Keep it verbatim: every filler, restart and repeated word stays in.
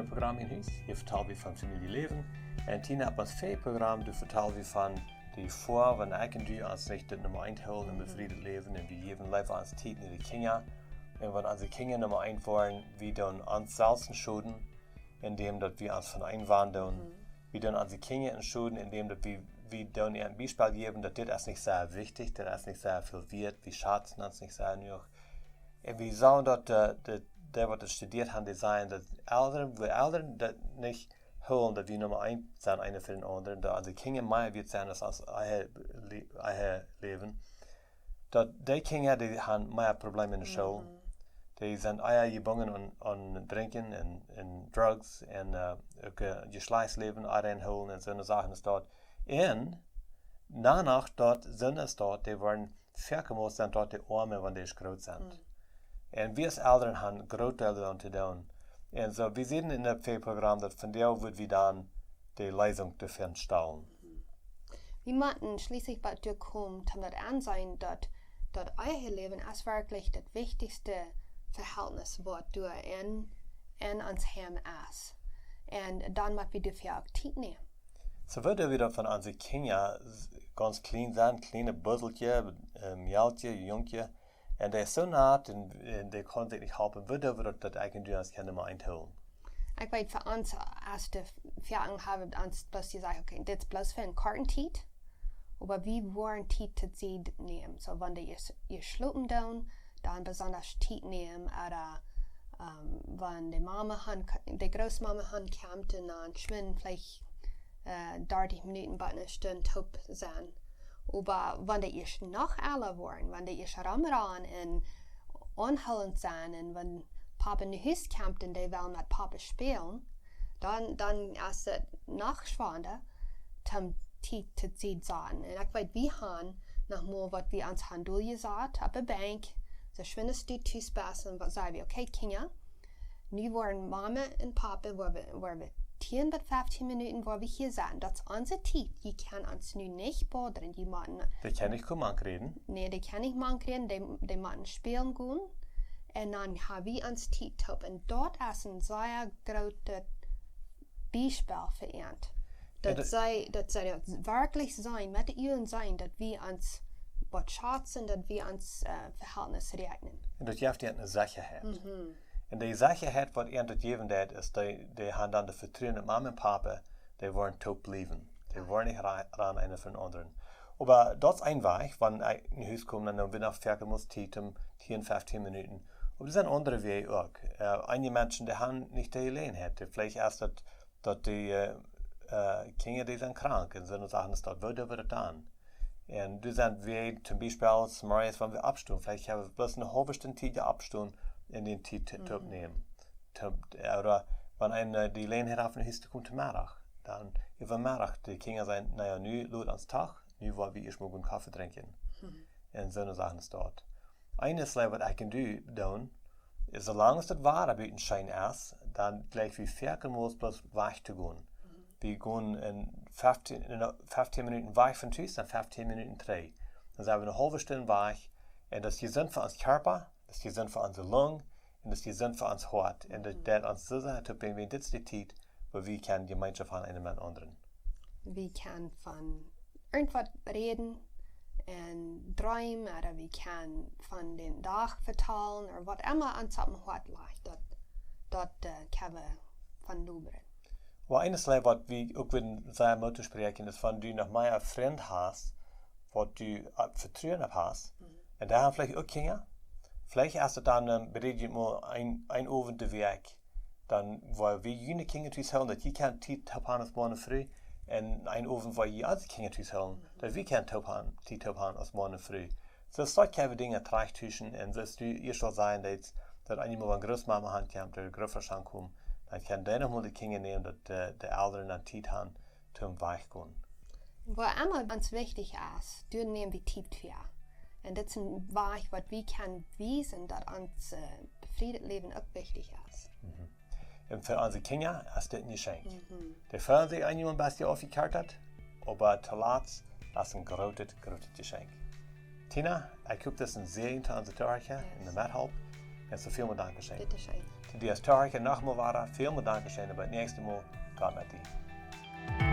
Programm hia en Hus. Hia vetalen wie von Famieljeläwen. Un Tina, opp ons väajet Programm, doa vetalen wie von de Jefoa, wan ekj un du ons nich daut Numma eent hoolen em befrieden Läwen, un wie jäwen leewa ons Tiet aun de Kjinja. Un wan onse Kjinja Numma eent woaren, wie doonen ons selfst een Schoden, endäm daut wie ons von eenwanden. Wie doonen onse Kjinja een Schoden, endäm daut wie, wie doonen an een Biespel jäwen, daut dit es nich sea wichtich, dit es nich sea väl wieet, wie schazen ons nich sea jenuach. Un wie sajen daut, äh, de, dee waut daut studieet haben, dee sajen daut Elren, woo Elren daut nich hoolen, daut wie Numma eent sent, eena fa dän aundren, daut onse Kjinja mea wieet sent aus ons eejet Lä-, eejet Läwen. Daut dee Kjinja, dee haben mea Probleme enne School. Dee sent ea jebungen aun, aun Drinkjen un, un Drugs un, äh, uk, äh, Jeschlajchtsläwen aunhoolen un soone Sachen aus daut. Un doano daut, soone aus daut, dee woaren foaken mea sent daut de Oame, wan dee groot sent. Un wie aus Elren haben een groot Deel doaraun to doonen. Un soo, wie seenen en daut väaje Programm daut vondoag woa wie dan de Leesunk doafäa stalen. Wie motten schlieslich bie doa komen, om daut auntoseenen, daut, daut eejet Läwen es werkjlich daut wichtichste Vehältnis waut doa en, en ons Heim es. Un dan mott wie doafäa uk Tiet nämen. Soo, wie woaren wada von onse Kjinja s-, gaunz kjlien sent, kjliene Buselkjes, ähm, Mejalkjes, Junkjes. Un dee es soo naut un, un dee kaun sikj nich halpen, wie woaren daut, daut ekj un du ons kjennen mol eentoolen. Ekj weet, fa ons, aus de Fäajen haben ons bloos jesajcht, okay, dit es bloos fa eene korte Tiet, oba wie woaren Tiet to Sied nämen. Soo, wan dee ieescht, ieescht schlopen doonen, dan besonda Tiet nämen, ooda, ähm, wan de Mama han, de Grootmama han kjemt un dan schwind veleicht, äh, dartich Minuten bat eene Stund toop sennen. Oba wan dee ieescht noch ella woaren, wan dee ieescht romrannen un aunhoolent sent un wan Papa no Hus kjemt un dee well met Papa spälen, dan, dan es et noch schwanda, om Tiet to Sied saten. Un ekj weet, wie han noch mol waut wie ons han doljesat opp de Benkj, soo schwind aus du tus best, un waut saj wie, okay, Kjinja, nu woaren Mama un Papa, woa wie, woa wie tieen bat feftieen Minuten, woa wie hia sennen. Daut es onse Tiet. Jie kjennen ons nu nich bodren. Jie motten, dee kjennen nich komen aunräden. Nä, dee kjennen nich aunräden. Dee, dee motten spälen gonen. Un dan ha wie ons Tiet toop. Un daut es een sea grootet Biespel fa an. Jo, daut daut see, daut see daut werkjlich seenen, met de Uagen seenen, daut wie ons waut schazen, daut wie ons, äh, Vehältnis räakjnen. Un daut jeft an eene Sechaheit. Mhm. Un dee Sechaheit waut an daut jäwen deit, es dee, dee han dan daut Vetruen en Mama un Papa, dee woaren toop bliewen. Dee woaren nich ra-, rannen eena von dän aundren. Oba daut es een Wajch, wan ekj no Hus kom, dan, dan sie ekj noch foaken mol Tiet om tieen, feftieen Minuten. Oba doa sent aundre Wäaj uk. Äh, eenje Menschen, dee han nich de Jeläajenheit. Veleicht es daut, daut dee, äh, äh, Kjinja, dee sent krank un soone Sachen, es daut, woo doo wie daut dan? Un doa sent wie toom Biespel, zemorjes, wan wie oppstonen, veleicht ha wie bloos eene haulwe Stund Tiet oppjestonen un dee Tiet to, to Mhm. nämen. To, ooda wan eena, äh, de Jeläajenheit haft, no Hus to komen to Meddach, dan äwa Meddach, de Kjinja sajen, na jo, nu lot ons doch, nu woa wie ieescht mol een Koffe drinkjen. Mhm. Un soone Sachen es daut. Eent es, like, waut ekj un du doonen, es, soo lang aus daut Wada buten scheen es, dan jlikj wie foaken mol bloos wajch to gonen. Mhm. Wie gonen en feftieen, en feftieen Minuten wajch von Hus, dan feftieen Minuten trigj. Dan sent wie eene haulwe Stund wajch. Un daut es jesunt fa ons Kjarpa, daut es jesunt fa onse Lung, un daut es jesunt fa ons Hoat. Un daut Mhm. deit ons soo sea toop brinjen, wan dit es de Tiet, wua wie kjennen Jemeenschoft han, eena met dän aundren. Wie kjennen von irjentwaut räden un dreemen, ooda wie kjennen von dän Dach vetalen, ooda waut emma ons opp däm Hoat lajcht, daut, daut, äh, kjenn wie von lobren. Oba eent es, like, waut wie uk wudden sea Moot toospräakjen, es, wan du noch mea Frind hast, waut du, äh, Vetruen opp hast, Mhm. un dee han veleicht uk Kjinja, veleicht es daut dan, ähm, bereed jie mol een, een Owent de Wäakj, dan woa wie june Kjinja tus hoolen, daut jie kjennen Tiet toop han aus Maun un Fru, un een Owent woa jie onse Kjinja tus hoolen, Mhm. daut wie kjennen toop han, Tiet toop han aus Maun un Fru. Soo, soo kjenn wie Dinja trajcht tuschen, un soo aus du ieescht aul sädst, daut, daut eenjemol, wan Grootmama han kjemt, ooda Grootvader han kjemt, dan kjennen dee noch mol de Kjinja nämen, daut, äh, de Elren dan Tiet han, toom wajch gonen. Waut emma ons wichtich es, doa näm wie Tiet fa. Un dit es een Wajch, waut wie kjennen wiesen, daut ons, äh, befrieet Läwen uk wichtich es. Mhm. Un fa onse Kjinja es dit een Jeschenkj. Mhm. Dee feelen sikj eenjemol een bät aufjekjartat, oba toolatst es een grootet, grootet Jeschenkj. Tina, ekj hop, daut es een Säajen to onse Tohorcha Jo. un de Methalp. Un soo, väl mol Dankeschön. Bitte schön. Tobias Torch, nochmol wada, väl mol Dankeschön, oba daut näakjste Mol, Gott met die.